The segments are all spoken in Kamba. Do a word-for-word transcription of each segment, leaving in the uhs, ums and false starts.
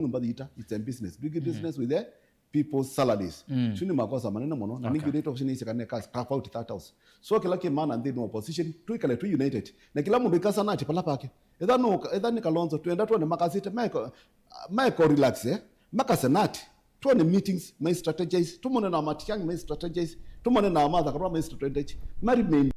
nyũmba thita, it's a business. Doing business with the people's salaries. Mm. Isu nĩ makosa manene mũno. Na okay, ningĩ nĩ tofauti kana ka, ka about that house. So kĩla kĩ maana nthĩnĩ wa opposition, twĩkale twĩ united. Na kĩla mũndũ ikasana ati pala pake. Etha no, etha nĩ Kalonzo, twenda tuone makasĩte, meko, meko relax, eh? Makasana ati, tuone meetings, mai strategize, tumone na Matiang'i, mai strategize, tumone na Martha Karua, mai strategize. Mari main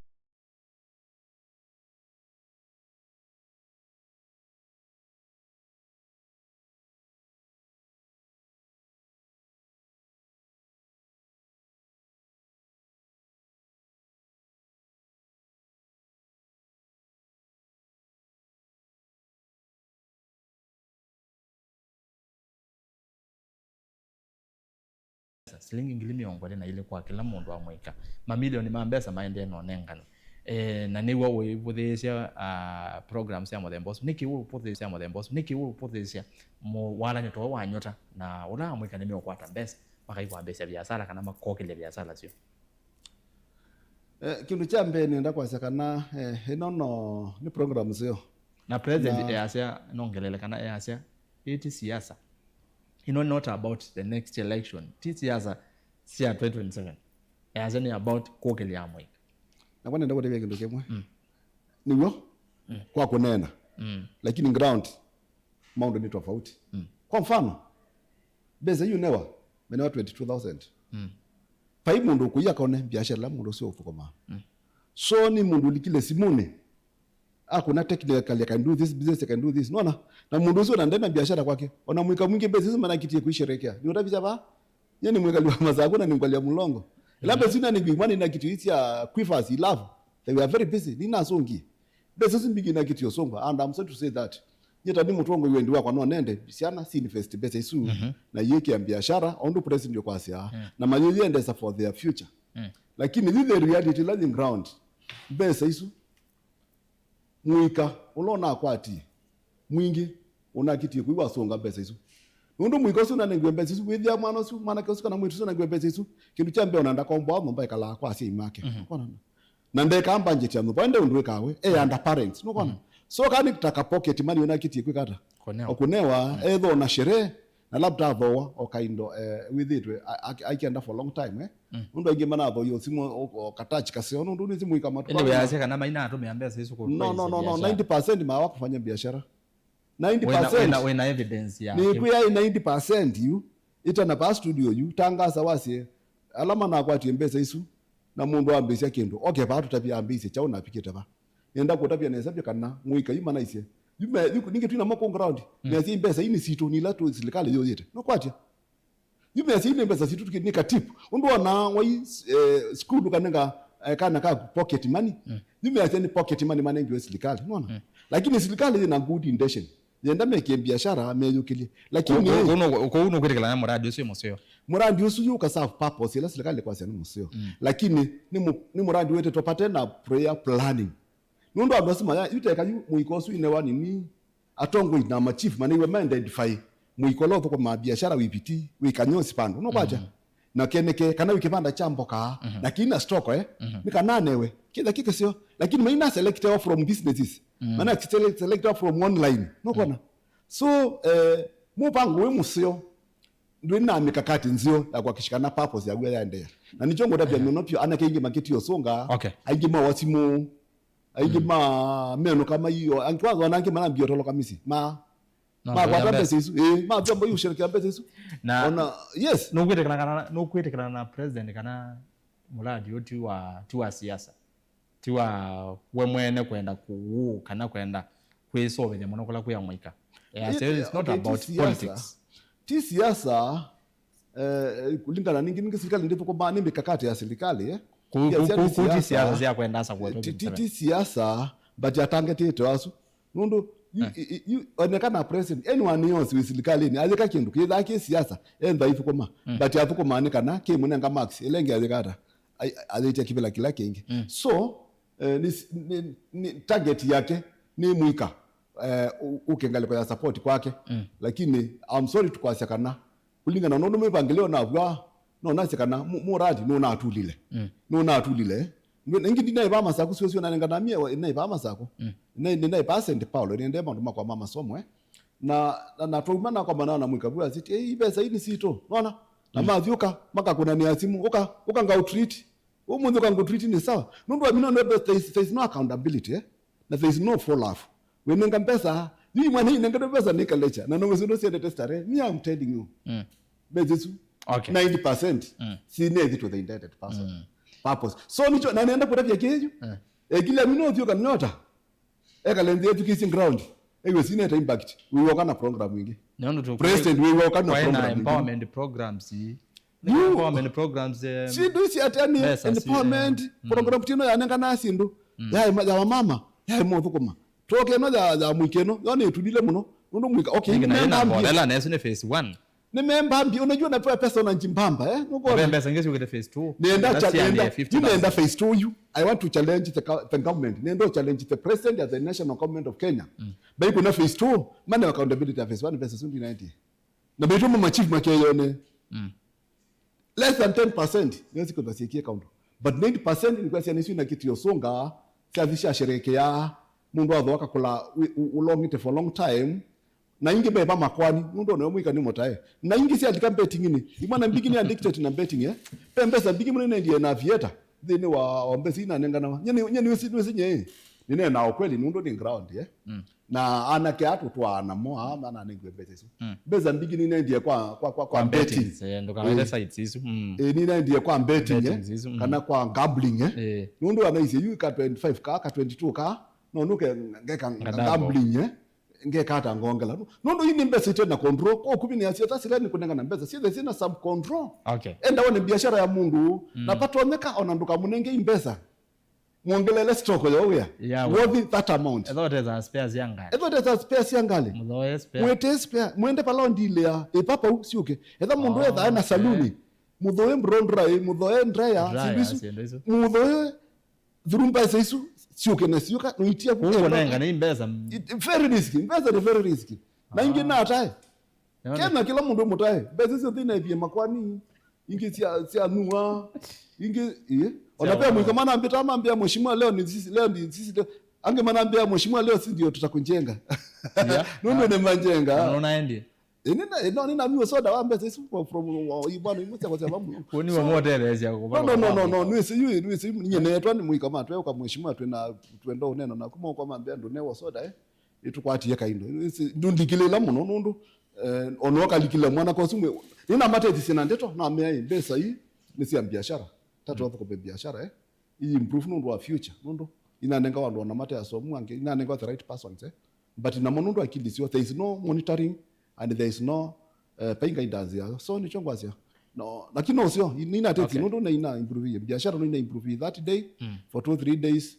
Silingi ngili mĩongo ĩlĩ na ilĩ kwa kĩla mũndũ wa mũika. Mamilioni ma mbesa maendee na ũnenganwe. E, na nĩw'o ũivũthĩĩsya, ah, program sya mũthemba ũsu. Nĩkĩ ũivũthĩĩsya mũthemba ũsu? Nĩkĩ ũivũthĩĩsya mũ-, walanyo ta ũũ wa nyota na ũla wa mũika nĩmeũkwata mbesa, makaivambĩĩsya viasala kana makokĩlya viasala syoo? Eh, kĩndũ kya mbee nĩenda kwasya kana, eh, ĩno no nĩ program seo. Na president na easya, nongelele kana easya, ĩĩ ti siasa. Ĩno not about the next election. Ti siasa sya twenty twenty-seven. Easya nĩ about kũkĩlya mũika. Nakwa nenda kũtavya kĩndũ kĩmwe. Mm. Nĩw'o, mm, kwa kũneena. Mm. Lakini ground, maũndũ nĩ tofauti. Mm. Kwa mfano, mbesa yu newa, menewa twenty-two thousand. Mm. Vai mũndũ ũkũia akone biashara ĩla mũndũ ũsu ũthũkũmaa. Mm. So nĩ mũndũ ũlikile simũnĩ, akũna technically, "I can do this business, I can do this." Nona? Na mũndũ ũsu ona ndena biashara kwake. Ona mũika mwingĩ mbesa isu manakitie kuisherekea. Nĩ ũtavisya va? Nye nĩ mwĩkali wa Masaku na nĩ mwĩkali wa Mulongo. Ĩla mbesa isu nanengiwe imwana ina kitu isya Quivers, Ilove. They were very busy. Ninasũngie. Mbesa isu mbingĩ ina kitu ũsũngwa. And I'm sorry to say that. Nye ta nĩ mũtongoi wendi wakwa no nende syana si invest mbesa isu. Mhm. Na yĩkĩa biashara, ũndũ president ũkwasya. Mm. Na mayĩyendesa for their future. Mm. Lakini this the reality ĩla yĩ ground. Mbesa isu mũika ũla ũnakwatie mwingĩ ũnakitie kwĩw'a asũnga mbesa isu. Nũndũ mũika ũsu ũnanengiwe mbesa isu, wĩthĩa mwana ũsu, mwanake ũsu kana mwĩĩtu ũsu anengiwe mbesa isu, kĩndũ kya mbee ona ndakomboa nyũmba ĩkalaa kwa asyai make. Mhm. Ũkona? Na ndekaa budget ya nyũmba, ende ũndũ wĩkaa we, e under parents, nũkona? Mhm. So kana nĩ ta ka pocket money ũnakitie kwĩka ata? Kũnewa. Ũkũnewa, mhm, ethwa na sherehe, na labda athowa o kaindo, eh, wĩthĩtwe a-, a-, aikenda for a long time, eh? Mm. Nũndũ aingĩ manathoia ũsimũ o, o katach kaseo, nũndũ nĩ simũ ikamatu. Ĩndĩ wĩasya kana mainatũmĩa mbesa isu kũ-, no, no, no, no, biashara. Ninety percent mawa kufanya biashara. Ninety percent. Wĩna, wĩna, wĩna evidence ya nĩkwĩa ninety percent yu, ĩtana pa studio yu, tangaza wasye, ala manakwatie mbesa isu, na mũndũ ambĩsya kĩndũ. Okay, vaa tũtavye ambĩsye kyaũ na apikĩte va. Nenda kũtavya nesa vyũ kana mũika yu manaisye. Yu me, yu, ningĩ twina moko ground. Mm. Measya mbesa ii nĩ sitũ, nĩ ila tu silikalĩ yũyĩte. Nũkwatya? Yu measya ii nĩ mbesa sitũ, nĩ ka tip. Ũndũ ona wai, eh, school kanenga, eh, kana ka pocket money. Mm. Yu measya nĩ pocket money manengiwe silikalĩ. Nona? Mm. Lakini silikalĩ yĩna good intention. Yenda mekie biashara, meyũkĩlye. Lakini kũu, kũu, kũu nũkwĩtĩkĩla na mũradi ũsu wĩ mũseo? Mũradi ũsu yu ũka serve purpose ĩla silikalĩ kwasya nĩ mũseo. Mm. Lakini nĩ mũ-, nĩ mũradi wĩtĩtwe pate na prayer planning. Nũndũ andũ asu maya, yu teka yu mũika ũsu inewa nini, atongoi na machief maneiwe ma identify mũika ũla ũthũkũmaa biashara wĩ Viti, wĩ Kanyosi vandũ. Nũkwatya? Mm. Na keneke, kana wĩ kĩvanda kya mboka, mhm, na kĩina stock, eh? Mhm. Nĩ kana anewe. Kĩtha kĩkĩseo. Lakini maina selectewa from businesses. Mm. Mana sele-, selectewa from online. Nũkwona? Mm. So, eh, mũvango wĩ mũseo, ndwĩ na mikakati nzeo ya kuhakikisha kana purpose yaguo yaendeea. Na nĩkyo ngũtavya, yeah, mũno pio, anake aingĩ makĩtie ũsũnga, okay, aingĩ mawa simũ, aingĩ, mm, ma meno kama hiyo, angĩ kwanza wanawake manambia toloka misi. Ma, no, makwata mbesa isu. Eh, makwata mbesa isu. Na ona, yes. Nũkwĩtĩkana kana, nũkwĩtĩkana na president kana mũradi ũyũ ti wa, ti wa siasa? Ti wa we mwene kwenda kũũ kana kwenda kwĩsũvĩthya mũno kũla kwĩ amũika. Yeah, so it's not, okay, about politics. Ti siasa, eh, kũlingana ningĩ, ningĩ silikalĩ ndĩthũkũmaa nĩ mikakati ya silikalĩ, eh? Kũ-, kũ-, kũ-, kũ-, ti siasa sya kwenda asa kũetwa ti, ti, ti siasa, but atangĩtĩte asu. Nũndũ, yu, eh, i, i, yu, onekana president, anyone else wĩ silikalĩnĩ, ayĩka kĩndũ, kĩthaa kĩ siasa, entha ithũkũma, mm, but athũkũmaa nĩ kana, kĩmũnenga marks, ĩla ĩngĩ ayĩka ata? Ai-, ayĩtya kĩvĩla kĩla kĩngĩ. Mm. So, eh, nĩ, nĩ, nĩ target yake, nĩ mũika, eh, ũ-, ũke ngalĩko ya support kwake. Mm. Lakini, I'm sorry tukwasya kana, kũlingana na ũndũ mĩvangĩlĩo navw'a, no nasye kana mũ-, mũradi nũnatulile. Mm. Nũnatulile. Ningĩ ndinaĩ vaa Masaku, sio sio nanengana mie, naĩ vaa Masaku. Mm. Naĩ, naĩ vaa Saint Paul, nĩendee maũndũ makwa ma masomo, eh. Na, na, na twauma nakomana na mwikavu asiti, "Ei, mbesa ii nĩ sitũ, nona?" Na mathiũka, makakunanĩa simu, "Ũka, ũka ngaũtreat. Ũmũnthĩ ũka ngũtreat nĩ sawa." Nũndũ amina nũndũ there is, there is no accountability, eh? Na there is no follow up. Wĩnenga mbesa, yu mwana inengetwe mbesa nĩ kalecha. Na no wĩsĩ ũndũ siendete starehe. Me, I'm telling you. Mm. Mbesa isu, okay, ninety percent, mm, sinethitwe the intended person. Mm. Purpose. So nĩkyo, na nenda kũtavya kĩyu. Eh. Ekile amina ũthiũka nyota. Ekale nthĩ ethukĩĩsye ground. Ew'e sineta impact. Wĩw'oka na program ingĩ. Nĩ ũndũ tũ- President wĩw'oka na kwaĩ na program ingĩ. Empowerment programs ii. Yu. Empowerment programs, eh, syĩndũ isi ati ani mbesa si- empowerment, mm, program tino yanengana syĩndũ. Mm. Ya ma- ya wamama, ya mothũkũma. Toke ĩno ya, ya mũika ĩno, yo nĩtulile mũno. Nũndũ mũika, okay, nĩngĩ na yĩna nĩmembambie. Mbolela, na ĩsu nĩ phase one. Nĩmembambie, unajua napewa pesa unajibamba, eh? Nũkwona? Mbesa ingĩ syũkĩte phase two. Nenda cha- nenda, fifty thousand. Nenda phase two yu. I want to challenge the co- the government. Nenda challenge the president and the national government of Kenya. Mm. Bai kuna phase two, mana accountability ya phase one, phase two ninety. Na betũ ma chief makeyone. Mm. Less than ten percent nĩyo sikwenda siekie kaũndũ. But ninety percent nĩ kwa syana isu na kitu yosunga, syathi syasherekea, mũndũ athoa kakũla wi- u- ulongite for a long time. Na ingĩ meva makwani, mũndũ nayo mwika nĩ mũtae. Na ingĩ syalika betting-inĩ, imwana mbingĩ nĩ addicted na betting, eh? Pe mbesa mbingĩ mũno inendie na aviator, thĩnĩ wa, wa mbesa inanenganawa. Nye nĩ- nye nĩwĩsĩ, nĩwĩsĩ nye, nĩnena ukweli, nũndũ nĩ ground, eh? Mm. Na anake atũ twaanamo, aa, mananengiwe mbesa isu. Mm. Mbesa mbingĩ ninendie kwa, kwa, kwa, kwa betting. Betting, eh, ndũkawete sites isu. Mm. Eh, ninendie kwa betting, eh? Betting isu, mm. Kana kwa gambling, eh? Eh. Nũndũ anaisye yu ka twenty-five ka, ka twenty-two ka, no nũke ngeka nga- gambling, eh? Ngeka ata ngongela. Nũndũ ii nĩ mbesa ite na control, kwa kumi nĩ asia ta sila nĩ kũnengana mbesa, syethe syina some control. Okay. Enda wone biashara ya mũndũ, mm, na patonyeka ona ndũkamũnenge ii mbesa. Mwongelele stock yo wĩa. Yeah, worth that amount. Etha ũtesa spare sya ngalĩ. Etha ũtesa spare sya ngalĩ. Mũthoe spare. Mwete spare, mwende pala ondilea, ĩpapa u siũke. Etha mũndũ, oh, etha ena, okay, saluni. Mũthoe blow dry, mũthoe dryer, dryer, syĩndũ isu. Syĩndũ isu. Mũthoe through mbesa isu, siũke na siũka, noitia. Ũguo nengane mbesa. It- very risky, mbesa nĩ very risky. Na ingĩ, ah, natae. Nĩona. Kenya kĩla mũndũ mũtae. Mbesa isu thĩna ivie makwani. Ingĩ sya, sya nua. Ingĩ, ĩĩ. Ona pia mũika manambĩta, mambĩa, "Mheshimiwa, leo ni sisi, leo ni sisi, leo." Angĩ manambĩa, "Mheshimiwa, leo sisi ndio tutakujenga." Yeah. Nũndũ nĩ majenga. Nũnaendie. Ĩĩ, nĩna- ĩĩ, no, nĩnamiwa soda wa mbesa isu from, from, wa- wa- bwana, imwe syakwa sya vamu. Kũni wa motetheesya kũva. No, no, no, no, no, nĩwĩsĩ yu, nĩwĩsĩ yu, ninye netwa nĩ mũika matwe, ũka mheshimiwa, twĩna, twenda ũneno naku, moko mambĩa, "Ndũnewa soda, eh? Ĩtũkwatie kaindo." Nĩwĩsĩ, ndũndikilĩla mũno, nũndũ, eh, ona ũkalikila mwana kosi mwe, nĩnamatethisye na ndeto, namea, "Ĩ, mbesa ii nĩ sya biashara. Tata ũthũkũme biashara, eh? Ii improve nũndũ wa future, nũndũ inanenga andũ ona mate asomu angĩ, inanenga the right persons, eh? But namo nũndũ akili syo, there is no monitoring and there is no, eh, pay guidance yayo." So nĩkyo ngwasya. No, lakini no syo, i- nĩnateti, okay, nũndũ nĩina improve biashara, no ina improve that day, mm, for two, three days.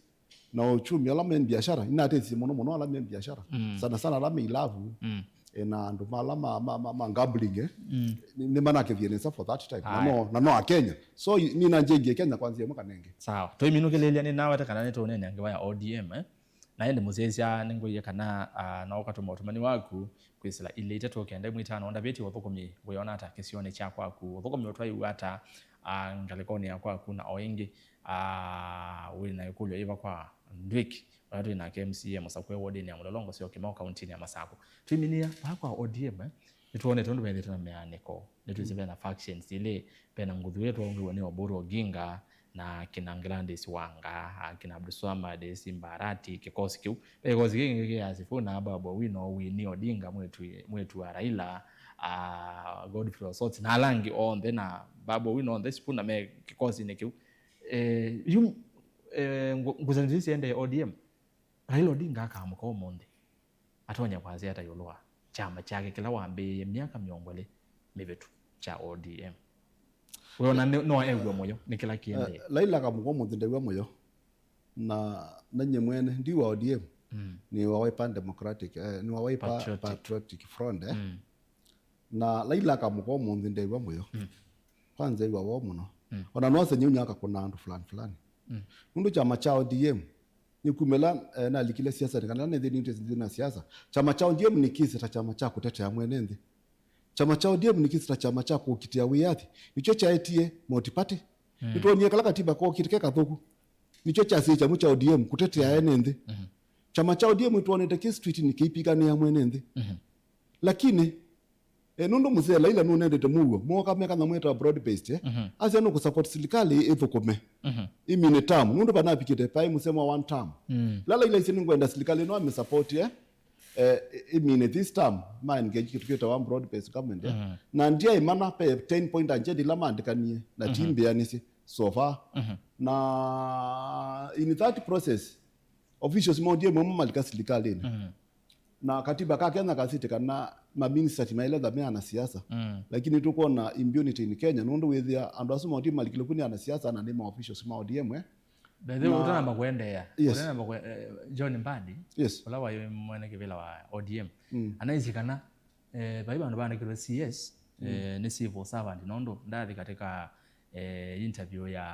Na uchumi ala me biashara, inatetie mũno mũno ala me biashara. Mm. Sana sana ala me ilavu. Mm. E, na andũ ma- ala ma, ma, ma, ma gambling, eh? Mm. Nĩ- nĩmanakethie nesa for that time. Na no, na no a Kenya. So, i- nina njengie Kenya kwanzia ĩmwe kana ĩngĩ. Sawa. Tũiminũkĩlĩlya nĩ nawete kana nĩtũũneenea ngewa ya O D M, eh? Na ĩndĩ mũsyaĩĩsya nĩngwĩie kana, ah, no ũkatũma ũtũmani waku kwĩsĩla ilĩ itatũ kenda ĩmwe itano. Ndavĩti ũthũkũmi wĩona ata kĩsionĩ kya kwaku? Ũthũkũmi ũtwaiwe ata, ah, ngalĩkonĩ ya kwaku? Na o ĩngĩ, ah, wĩ na ĩkũlyo yĩva kwa Ndwĩki, ũla twĩ nake M C A mũsakũe wodinĩ ya Mũlolongo Syokimau kauntinĩ ya Masakũ? Twĩminĩa vaa kwa O D M, eh, nĩtwonete ũndũ vethĩtwe na mĩanĩko. Nĩtwĩsĩ ve na factions ilĩ, ve na nguthu ĩla twaũngĩwe nĩ Oburu Oginga, na kina Gladys Wanga, akina Abdulswamad Simba Arati, kĩkosi kĩu. Ve kĩkosi kĩngĩ kĩ ya Sifuna, Babu Owino, Winnie Odinga, mwĩtu, mwĩtu wa Raila, ah, Godfrey Osotsi, na ala angĩ onthe, na Babu Owino onthe Sifuna me kĩkosinĩ kĩu. Eh, yu, eh, ngu- ngusanĩsyo isu siendee O D M. Raila Odinga akaamũka ũmũnthĩ, atonya kwasya ata ĩũlũ wa kyama kyake kĩla wambĩĩie myaka mĩongo ĩlĩ mĩvĩtu kya O D M? Wĩona nĩ- no ew'e mũyo nĩ kĩla kĩendee? Eh, Raila akamũka ũmũnthĩ ndew'a mũyo. Na, na nye mwene, ndi wa O D M, mm, nĩ wa Wiper Democratic, eh, nĩ wa Wiper Patriotic. Patriotic Front, eh. Mm. Na Raila akamũka ũmũnthĩ ndew'a mũyo. Mm. Kwanza ew'a woo mũno. Mm. Ona no asenye unya akakũna andũ fulani fulani. Mm. Nũndũ kyama kya O D M, nĩkumĩla, eh, nalikile siasa, nĩ kana nĩthĩ nĩ interest nthĩ na siasa. Kyama kya O D M nĩ kĩsĩ ta kyama kya kũtetea mwene nthĩ. Kyama kya O D M nĩ kĩsĩ ta kyama kya kũkitĩa wĩyathi. Nĩkyo kyaetie multi-party. Mm. Nĩtwonie kala katiba kokite ke kathũku. Nĩkyo kyasĩ kyamũ kya O D M kũtetea ene nthĩ. Mm-hmm. Kyama kya O D M nĩtwonete kĩ street nĩ kĩipikanĩa mwene nthĩ. Mm-hmm. Lakini eh, nũndũ mũsee Laila nũnendete mũuo, mooka mekana mweta broad based, eh? Mhm. Asya nũkũsupport silikalĩ ĩthũkũme. Mhm. Imine term, nũndũ vanavikĩte paĩ mũsemo wa one term. Mm. La Laila isye nĩngwenda silikalĩ ĩno amĩsupport, eh? Eh, imine this term, ma engage kĩtu kĩtawa broad based government, eh? Mhm. Na ndiaĩ mana pe ten point agenda ila maandĩkanie, na ti mbĩanĩsye so far. Mhm. Na in that process, officials ma O D M amwe malika silikalĩnĩ. Mhm. Na katiba ka Kenya kasĩte kana maminista ti maĩle ta me anasiasa. Mm. Lakini tũkwona impunity in Kenya, nũndũ wĩthĩa andũ asu ma O D M malikile ku nĩ anasiasa na nĩ ma officials ma O D M, eh? By the way, na ũtanamba kũendeea, yes, ũtanamba kũe-, eh, John Mbadi, yes, ũla waĩ mwene kĩvĩla wa O D M, mm, anaisye kana, eh, vai vandũ vaandĩkĩtwe C S, mm, eh, nĩ civil servant, nũndũ ndathi katika eh, interview ya,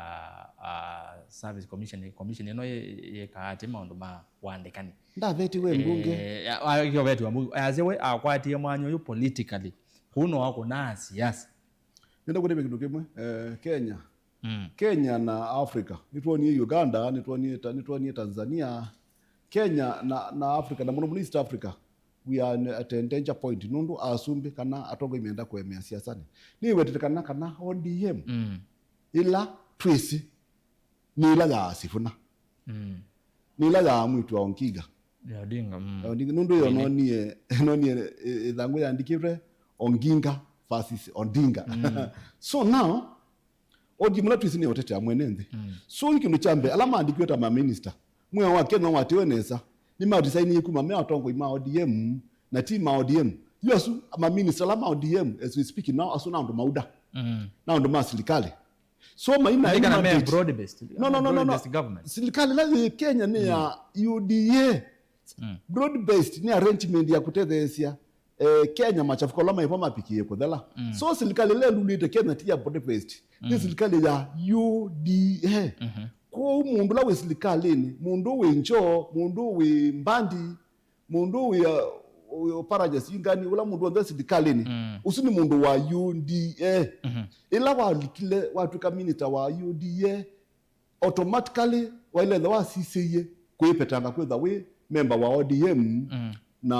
ah, Service Commission, commission ĩno yĩ-, yĩkaa atĩ maũndũ ma wandĩkani. Ndavetiwe mbunge. Eh, ya-, wa-, kĩovetiwa mbunge. Asya we akwatie mwanya ũyũ politically. Kũu no akũnaa siasa. Nenda kũtavya kĩndũ kĩmwe, eh, Kenya. Mm. Kenya na Africa. Nĩtwonie Uganda, nĩtwonie Ta-, nĩtwonie Tanzania. Kenya na, na Africa, na mũno mũno East Africa. We are at a danger point. Nũndũ asumbĩ kana atongoi menda kũemea siasanĩ. Nĩwetete kana, kana O D M, mm, ĩla twĩsĩ nĩ ĩla ya Sifuna. Mm. Nĩ ĩla ya mwĩĩtu wa Onginga. Ya Odinga, mm. Ya Odinga. Nũndũ yo nonie, nonie ĩ-, ĩthangũ yandĩkĩtwe Onginga versus Odinga. Mm. So now, O D M ũla twĩsĩ nĩ ũtetea mwene nthĩ. Mm. So, yu kĩndũ kya mbee, ala maandĩkiwe ta maminista, mwĩao wa Kenya watiwe nesa, nĩmaresignie kuma me atongoi ma O D M, na ti ma O D M. Yu asu maminista ala ma O D M, as we speak now, asu na andũ ma UDA. Mm. Na andũ ma silikalĩ. So, maina broad based. No, no, no, no, no. Broad based government. Silikalĩ ĩla yĩ Kenya nĩ ya U D A. Mm. Broad based nĩ arrangement ya kũtetheesya eh, Kenya machafuko ala maivo mapikie kũthela. Mm. So silikalĩ ĩla ĩlulĩte Kenya ti ya broad based. Nĩ silikalĩ ya U D A. Mhm. Kwoou mũndũ ũla wĩ silikalĩnĩ, mũndũ wĩ Njoo, mũndũ wĩ Mbadi, mũndũ wĩ, uh, wĩ Oparanya, sijui ngani, ũla mũndũ onthe silikalĩnĩ, mm, ũsu nĩ mũndũ wa U D A. Mhm. Ĩla walikile watw'ĩka minista wa U D A, automatically waĩle ethĩwa wasisĩie kwĩvetanga kwĩtha wĩ memba wa O D M, mm, na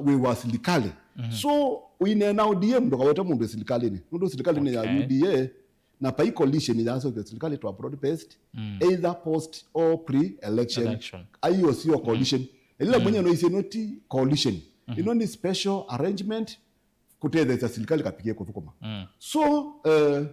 wĩ wa silikalĩ. Mhm. So, ũineena O D M, ndũkawete mũndũ wĩ silikalĩnĩ. Nũndũ silikalĩ nĩ ya, okay, U D A, na vai coalition yasokethya silikalĩ twa broad based, mm, either post or pre-election. Election. Aiyo sio, mm, coalition. Ĩla, mm, mwenye no isye no ti coalition. Mhm. Ĩno nĩ special arrangement kũtetheesya silikalĩ kapikie kũthũkũma. Mm. So, eh,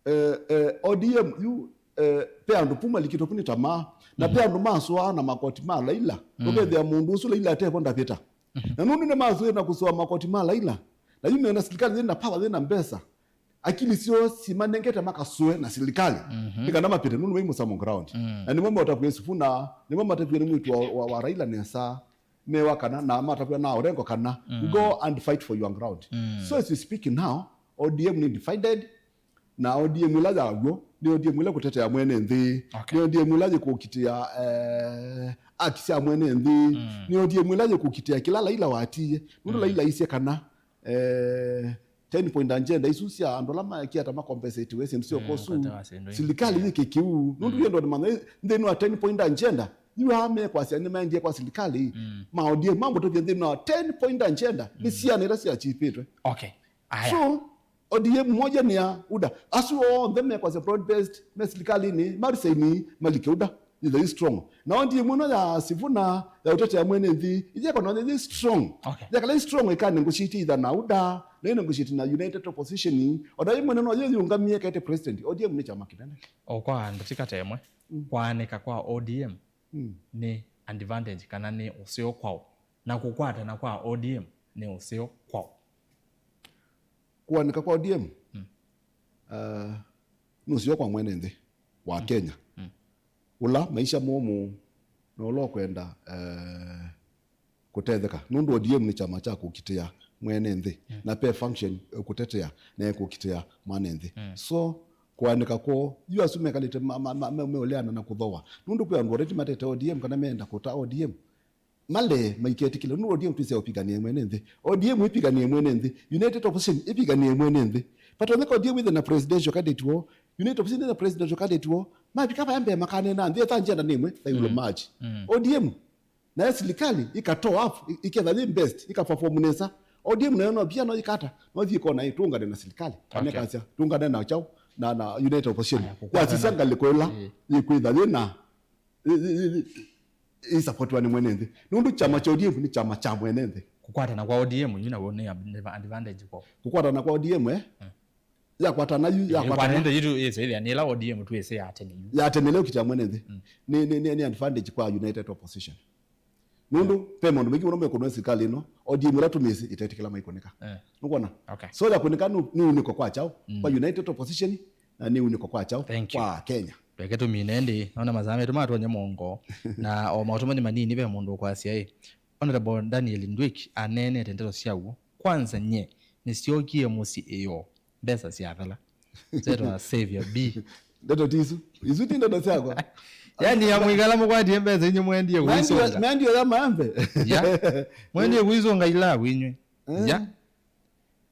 eh, eh, O D M yu, eh, ve andũ pu malikĩtwe pu nĩ tamaa, na ve andũ masũaa na makoti ma Laila. Mm. Ũkethĩa mũndũ ũsu Laila atevo ndavĩta. Mhm. Na nũndũ nĩmasũĩte na kũsũa makoti ma Laila, na yu mena silikalĩ yĩna power, yĩna mbesa, akili syoo simanengete makasũe na silikalĩ, mhm, nĩ kana mavĩte, nũndũ mai mũsamo ground. Mm. Na nĩmo matakwĩe Sifuna, nĩmo matakwĩe nĩ mwĩĩtu wa, wa, wa Laila nesa, mewa kana, na matakwĩe na Orengo kana, mm, go and fight for your ground. Mm. So as we speak now, O D M nĩ divided, na O D M ĩla ya w'o, nĩ O D M ĩla kũtetea mwene nthĩ, okay, nĩ O D M ĩla yĩkũkitĩa, eh, haki sya mwene nthĩ, mm, nĩ O D M ĩla yĩkũkitĩa kĩla Laila watiie. Nũndũ, mm, Laila aisye kana, eh, ten point agenda isu sya andũ ala makia ta makompensatiwe syĩndũ sya, mm, ũkosu, kũtewa syĩndũ ingĩ, silikalĩ, yeah, yĩke kĩu. Nũndũ, mm, yendo nĩmanya nthĩnĩ wa ten point agenda, yu aa mekwasya nĩmaendie kwa silikalĩ, mm, ma O D M mamũtethya nthĩnĩ wa ten point agenda, nĩ, mm, syana ila syachipĩtwe. Okay. Aya. So, O D M moja nĩ ya UDA. Asu onthe mekwasya broad based, me silikalĩnĩ, marisaini, malike UDA, yĩthĩe strong. Na O D M ĩno ya Sifuna, ya ũtetea mwene nthĩ, ĩyekwa no yĩ strong. Okay. Yakala strong ĩkanegotiate either na UDA, na ĩnegotiate na United Opposition, o na yĩ mwene no yĩyũngamie kete president. O D M nĩ kyama kĩnene. O kwa andũ ti kata ĩmwe, mm, kwaanĩka kwa O D M, mm, nĩ advantage kana nĩ ũseo kwaũ, na kũkwatana kwa O D M nĩ ũseo kwaũ? Kũanĩka kwa O D M, mm, uh, nĩ ũseo kwa mwene nthĩ wa, mm, Kenya. Mm. Ũla maisha momũ na ũla ũkwenda, uh, kũtetheka. Nũndũ O D M nĩ kyama kya kũkitĩa mwene nthĩ, mm, na pe function ĩkũtetea na ĩkũkitĩa mwene nthĩ. Mm. So, kũanĩka kwoo, yu asu mekalĩte ma-, ma-, ma-, me-, meũleana na kũthoa. Nũndũ kwĩ andũ already matete O D M kana meenda kũta O D M. Male maiketĩkĩle, nũndũ O D M twĩsĩ ũpiganĩe mwene nthĩ. O D M ĩpiganĩe mwene nthĩ. United Opposition ĩpiganĩe mwene nthĩ. Vatonyeka O D M ĩthe na presidential candidate woo. United Opposition ĩthe na presidential candidate woo. Mavika vaya mbee makaneena nthĩ, etha agenda nĩ ĩmwe, they will, mm, merge. Mm. O D M, nayo silikalĩ ĩka toe up, ĩ-, ĩketha yĩ best, ĩka perform nesa. O D M nayo no pia no ikata, no thiĩ kona ĩ, tũngane na serikali. Kana Okay. Kasya, tũngane na chao, na, na United Opposition. Aya, kũkwatana. Yasisya ngalĩko ĩla, Ĩĩ. Yĩkwĩtha yĩna, ĩ, ĩ, ĩ, ĩ, ĩsapotiwa nĩ mwene nthĩ. Nũndũ chama cha O D M nĩ chama cha mwene nthĩ. Kũkwatana kwa O D M, yu naw'o nĩ advantage kwao. Kũkwatana kwa O D M, eh? Mm. Yakwatana yu, yakwatana. Ĩkwatana yu tu, ĩsĩ, ĩthĩa, nĩ ĩla O D M tu ĩsĩ ya tene yu. Ya tene leo kitia mwene nthĩ. Mm. Nĩ, nĩ, nĩ, nĩ advantage kwa United Opposition. Nũndũ, yeah, ve maũndũ maingĩ mũno mekũnwa serikali ĩno, O D M ĩla tũmĩsĩ ĩtetĩkĩla maikũnĩka. Eh. Nũkwona? Okay. So ya kũnĩka nĩ, nĩ unĩko kwa chao, mm, kwa United Opposition, na nĩ unĩko kwa chao, thank you, kwa Kenya. Reke tũmine ĩndĩ, nona masaa metũ matwonye mũongo, na o maũtũmani manini ve mũndũ ũkwasya ĩ, Honorable Daniel Ndwiki aneenete ndeto syaw'o, kwanza nye nĩsyokie mũsyĩ ĩyoo, mbesa syathela. Setwa Savior B. Ndeto ti isu. Isu ti ndeto syakwa. Yani ya mwikala mũkwatie mbesa inyu mwendie kuisunga. Mendio ya maembe. Ya. Mwendie kuisunga ila winywe. Eh. Ya.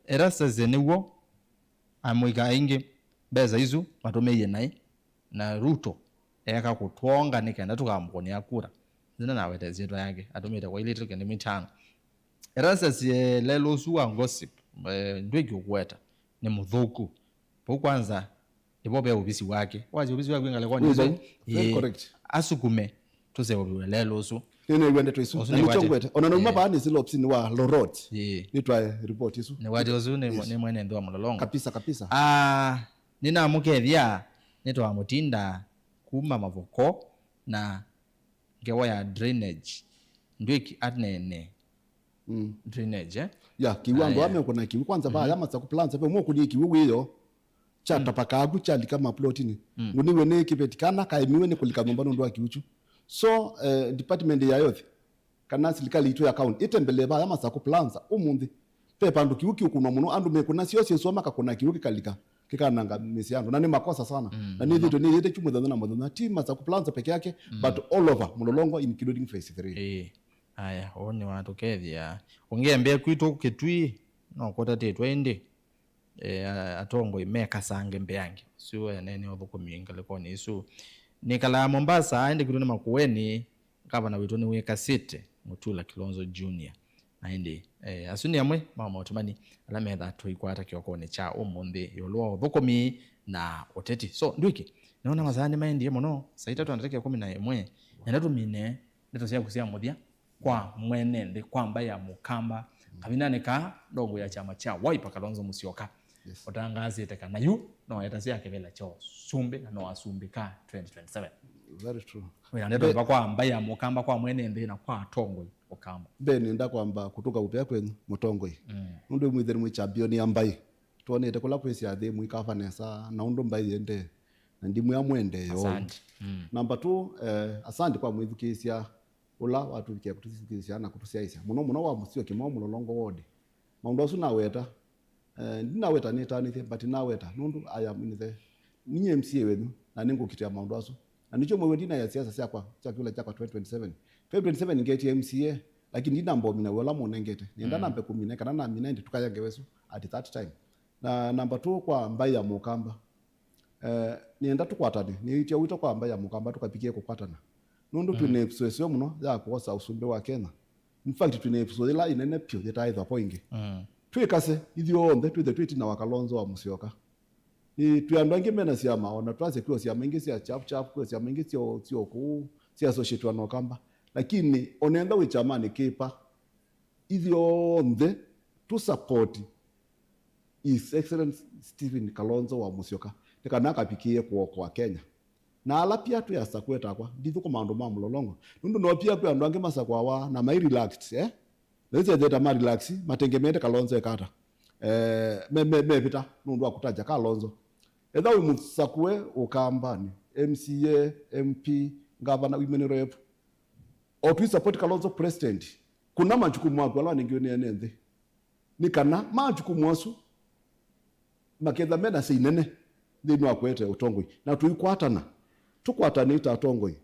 Erastus nĩw'o amwĩka aingĩ mbesa isu matũmĩie naĩ, na Ruto eka kũtwonga nĩ kenda tũkamũkũnĩa kura. Nzina nawete syĩtwa yake, atũmĩte kwa ilĩtũ kenda mitano. Erastus, eh, lelo ũsu wa gossip, eh, Ndwiki ũkũweta nĩ mũthũku. Vau kwanza, nĩvo ve ũvisi wake. Wasya ũvisi wake ngalĩkonĩ isu. Very correct. Asukume tũseũvĩwe lelo ũsu. Nĩnew'a ndeto isu. Ũsu na nĩkyo ngwete. Ona nauma vaa nĩsila obsini wa Lorot. Ĩĩ. Nĩtwae report isu. Nĩwati ũsu nĩ, yes, nĩ mwene nthĩ wa Mũlolongo. Kabisa, kabisa. Ah, nĩnamũkethya, nĩtwamũtinda kuma Mavoko na ngewa ya drainage. Ndwiki aneene. Mm. Drainage, eh? Ya, kiwu andũ amekũna kiwu. Kwanza vaya Masaku Plaza, ve mwe kũnie kiwu wĩyo. Kyatapakaa ku kyalika maplotini. Mm. Ngũniwe nĩ kĩveti kana kaemiwe nĩ kũlika nyũmba nũndũ wa kiwu kyu. So, eh, department ya health, kana serikali itũ ya county, ĩtembelee vaya Masaku Plaza ũmũnthĩ. Ve vandũ kiwu kĩũkũnwa mũno, andũ mekũna syo syĩsũa makakũna kiwu kĩkalika, kĩkananga mĩsyĩ ya andũ. Na nĩ makosa sana. Mm, na nĩthĩtwe nĩyĩte kyu mũthenya na mũthenya. Ti Masaku Plaza peke yake, mm, but all over Mũlolongo, including phase three. Ĩĩ. Aya, ũũ nĩwatũkethya. Ũngĩ mbee kwitũ Kĩtui, no kũtatĩtwe ĩndĩ. E, a-, atongoi mekasange mbeange. Ũsu ene nĩ ũthũkũmi ngalĩkonĩ isu. Nĩkalaa Mombasa, ĩndĩ kwitũ nĩ Makueni, ngavana witũ nĩwĩkasĩte, Mutula Kilonzo Junior. Na ĩndĩ, e, asu nĩ amwe ma maũtũmani ala metha tũikwata kĩokonĩ kya ũmũnthĩ ĩũlũ wa ũthũkũmi na ũteti. So, Ndwiki, nĩona masaa nĩmaendie mũno, saa itatũ na ndatĩka ĩkũmi na ĩmwe, nenda tũmine ndeto syaku sya mũthya kwa mwene nthĩ, kwa mbaĩ ya Mũkamba, kavindanĩ kaa ndongo ya kyama kya Wiper Kalonzo Musyoka, yes, ũtangaasĩte kana yu no etasya kĩvĩla kya ũsumbĩ na no asumbĩka twenty twenty-seven. Very true. Wĩna ndeto mba kwa mbaĩ ya Mũkamba, kwa mwene nthĩ na kwa atongoi Ũkamba. Mbee nĩenda kwamba kũtũka ũvea kwenyu mũtongoi. Mm. Nũndũ mwĩthĩe mwĩ champion ya mbaĩ. Twonete kũla kwĩsya athĩ mwĩkava nesa na ũndũ mbaĩ yĩendee. Na ndimwĩa mũendee ũu. Asante. Mm. Number two, eh, asante kwa mwĩthukĩĩsya ũla watũvikĩa kũtũthukĩĩsya na kũtũsyaĩĩsya. Mũno mũno wa mũsio kĩmao Mũlolongo ward. Maũndũ asu naweta, eh, ndinaweta nĩtanĩthye, but naweta, nũndũ I am in the, ninyie M C A wenyu, na nĩngũkitĩa maũndũ asu. Na nĩkyo mwĩw'e ndina ya siasa syakwa, sya kĩũla kyakwa twenty twenty-seven. Twenty twenty-seven ngetie M C A, lakini ndinamba ũmina wĩa ũla mũnengete. Nĩenda nambe kũmina, kana namina ĩndĩ tũkaya ngewa ĩsu at that time. Na number two kwa mbaĩ ya Mũkamba. Eh, nĩenda tũkwatane, nĩĩtya wĩto kwa mbaĩ ya Mũkamba tũkavikie kũkwatana. Nũndũ twĩ na ĩvuso ĩseo mũno ya kwosa ũsumbĩ wa Kenya. In fact, twĩ na ĩvuso yĩla ĩnene vyũ yĩtaaĩthwa vo ĩngĩ. Mm. Twĩkase, ithyonthe twĩthe twĩ ĩtina wa Kalonzo wa Musyoka. Ĩ, twĩ andũ angĩ mena syama, ona twasya kwĩ o syama ingĩ sya chap chap, kwĩ o syama ingĩ sya o-, sya o kũu, sya associate na Ũkamba. Lakini, onentha wĩ kyamanĩ kĩpa, ithyonthe tũ support His Excellency Stephen Kalonzo wa Musyoka, nĩ kana akavikĩĩe kũokoa Kenya. Na ala pia twĩasa kwĩtakwa, ndithũkũma andũ ma Mũlolongo. Nũndũ no pia kwĩ andũ angĩ masakwawa na mai relaxed, eh? Na ĩsetheta ma relax, matengemeete Kalonzo ekata. Eh, me, me, mevĩta nũndũ wa kũtanja Kalonzo. Etha wĩ mũsakũe Ũkambanĩ, M C A, M P, ngavana, women rep, o tũi support Kalonzo president, kũna majukumu maku ala wanengiwe nĩ ene nthĩ. Nĩ kana majukumu asu maketha mena sei nene nthĩnĩ wa kũete ũtongoi. Na tũikwatana, tũkwatanei ta atongoi.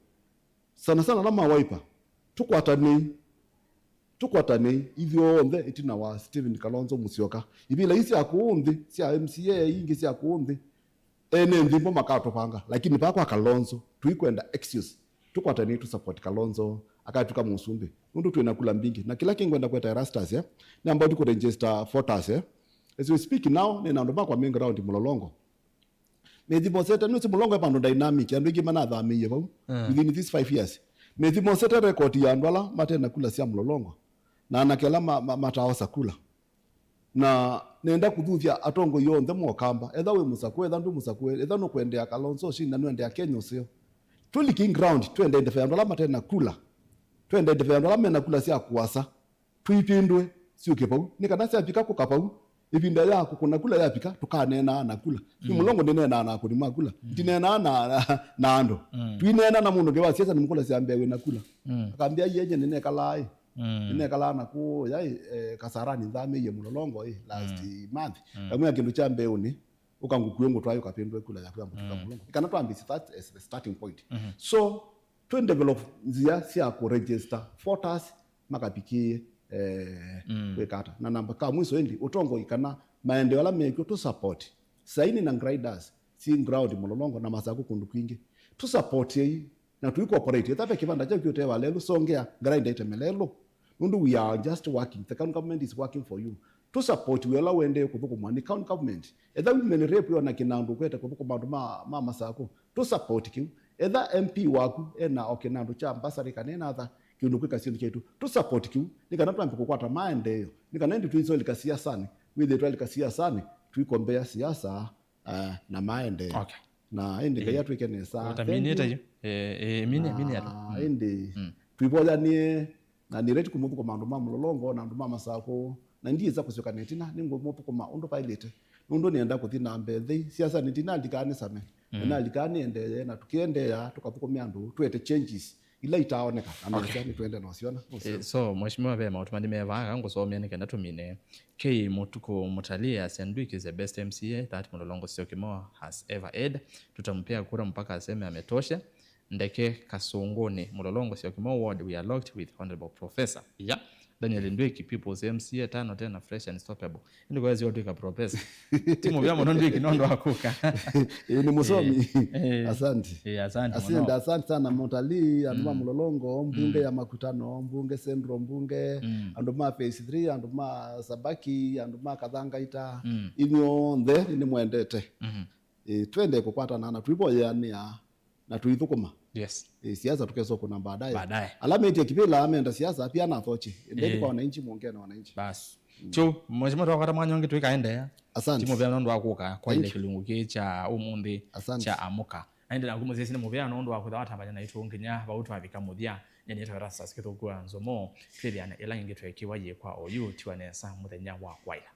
Sana sana ala ma Wiper, tũkwatanei. Tũkwatanei ithyonthe ĩtina wa Stephen Kalonzo Musyoka. Ivĩla ii sya kũũ nthĩ, sya M C A ingĩ sya kũũ nthĩ, ene nthĩ mbo makatũvanga, lakini vaa kwa Kalonzo, tũikwenda excuse. Tũkwatanei tũ support Kalonzo akatw'ĩka mũsumbĩ. Nũndũ twĩ na kula mbingĩ. Na kĩla kĩngwenda kweta Erastus, eh, nĩ about kũ register voters, eh. As we speak now, nĩ na andũ makwa me ground Mũlolongo. Mĩthimo sete nũsĩ Mũlolongo e vandũ dynamic, andũ aingĩ manathamĩie vau, mm, within these five years. Mĩthimo sete record ya andũ ala mate na kula sya Mũlolongo, na anake ala ma, ma, mataosa kula. Na nenda kũthuthya atongoi onthe ma Ũkamba, etha wĩ Mũsakũ, etha ndwĩ Mũsakũ, etha nũkwendea Kalonzo Shin na nũendea Kenya ũseo. Tũliking ground, twendee ndeve andũ ala mate na kula. Twendee ndeve andũ ala mena kula sya kũasa. Tũipindwe syũke vau. Nĩ kana syavika kũka vau, ĩvinda ya kũkũna kula yavika, tũkaneenaa na kula. Nĩ, mm, Mũlolongo ndĩneenaa na akũni ma kula. Mm. Ndineenaa na, na, na andũ. Mm. Tũineena na mũndũ ngewa siasa nĩmũkũlasya mbee wĩ na kula. Mm. Akambĩa, "Ienye nĩnekalaa ĩ. Mm. Nĩnekalaa na kũũ yaĩ, eh, Kasarani, nthamĩie Mũlolongo ĩ, last, mm, month." Mm. Ngamwĩa kĩndũ kya mbee ũnĩ, ũka ngũkue ngũtwae ũkapindwe kula yaku ya mũtuka, mm, Mũlolongo. Nĩ kana twambĩsye that as the starting point. Mm-hmm. So, twĩ develop nzĩa sya kũ register voters makavikĩĩe, eh, mm, kwĩka ata. Na namba ka mwiso ĩndĩ, ũtongoi kana maendeeo ala mekw'o tũ support. Saini na grinders syĩ ground Mũlolongo na Masakũ kũndũ kwingĩ. Tũ support ei na tũ incorporate. Etha ve kĩvanda kyaku kĩũtewa lelũ, songea grinder ĩteme lelũ. Nũndũ we are just working. The county government is working for you. Tũ support wĩa ũla ũendee kũthũkũmwa nĩ county government. Etha women rep yona kĩnandũ ũkwete kũthũkũma andũ ma, ma Masakũ, tũ support kĩu. Etha M P waku ena o kĩnandũ kya bursary kana ena tha kĩndũ kwĩka syĩndũ kyaitũ, tũ support kĩu, nĩ kana twambe kũkwata maendeeo, nĩ kana ĩndĩ tũisolika siasanĩ, wĩthĩe twalika siasanĩ, tũikombea siasa, ah, na maendeeo. Okay. Na ĩndĩ Ngai, eh, atwĩke nesa. Thank you. Utaminĩte yu. Eh, eh, mini, mini ata. Na, mm, ĩndĩ, mm, tũivoyanĩe, na nĩ ready kũmũthũkũma andũ ma Mũlolongo na andũ ma Masakũ, na ndiĩsa kũsyoka na ĩtina, nĩngũmũthũkũma ũndũ vaĩlĩte. Nũndũ nĩenda kũthi na mbee nthei, siasanĩ ndinalikaa nĩsame. Mm. Nĩnalikaa nĩendee, na tũkĩendeea, tũkathũkũmĩa andũ, twete changes ila itaoneka, na, okay, nĩsya nĩtwende na ũsyona. Eh, so, Mheshimiwa, ve maũndũ mangĩ me vaa ngũsomea nĩ kenda tũmine. K Mũtukũ Mũtalii asya, "Ndwiki is the best M C A that Mũlolongo Syokimo has ever had. Tutampea kura mpaka aseme ametosha." Ndeke Kasũngũnĩ, Mũlolongo Syokimo ward, we are locked with Honorable Professor. Ya, Daniel Ndwiki, People's M C A, tano tena, fresh and unstoppable. Ĩndĩ kwa sio twĩka professor. Ti mũvea mũno Ndwiki nũndũ wa kũka. Ĩĩ, nĩ mũsomi. Eh, eh. Asante. Eh, asante mũno. Asante, asante sana Mũtalii, andũ ma, mm, Mũlolongo, mbunge, mm, ya Makutano, mbunge Central, mbunge, mm, andũ ma phase three, andũ ma Sabaki, andũ ma Kathangaita. Mm. Inyuonthe nĩmwendete. Mhm. Eh, twende kũkwatana na tũivoyeanĩa na tũithũkũma. Yes. Eh, siasa tũkesa kũna baadaye. Baadaye. Ala metie kĩvĩla menda siasa pia na thoche. Ĩndĩ, eh, kwa wananchi, muongee na wananchi. Bas. Mm. Kyu, Mheshimiwa, twakwata mwanya ũngĩ tũikaendeea. Asante. Ti mũvea nũndũ wa kũka kwa, thank you, ĩndĩ kĩlungu kĩĩ kya ũmũnthĩ, asante, kya Amũka. Na ĩndĩ naku mũsyaĩĩsya nĩ mũvea nũndũ wa kwĩtha watambanya naitũ nginya vau twavika mũthya. Nyie nĩtawa Erastus Kĩthũku wa Nzomo. Twĩthĩane ĩla ĩngĩ tweekĩwa yĩkwa oyu, tiwa nesa mũthenya wa kwaĩla.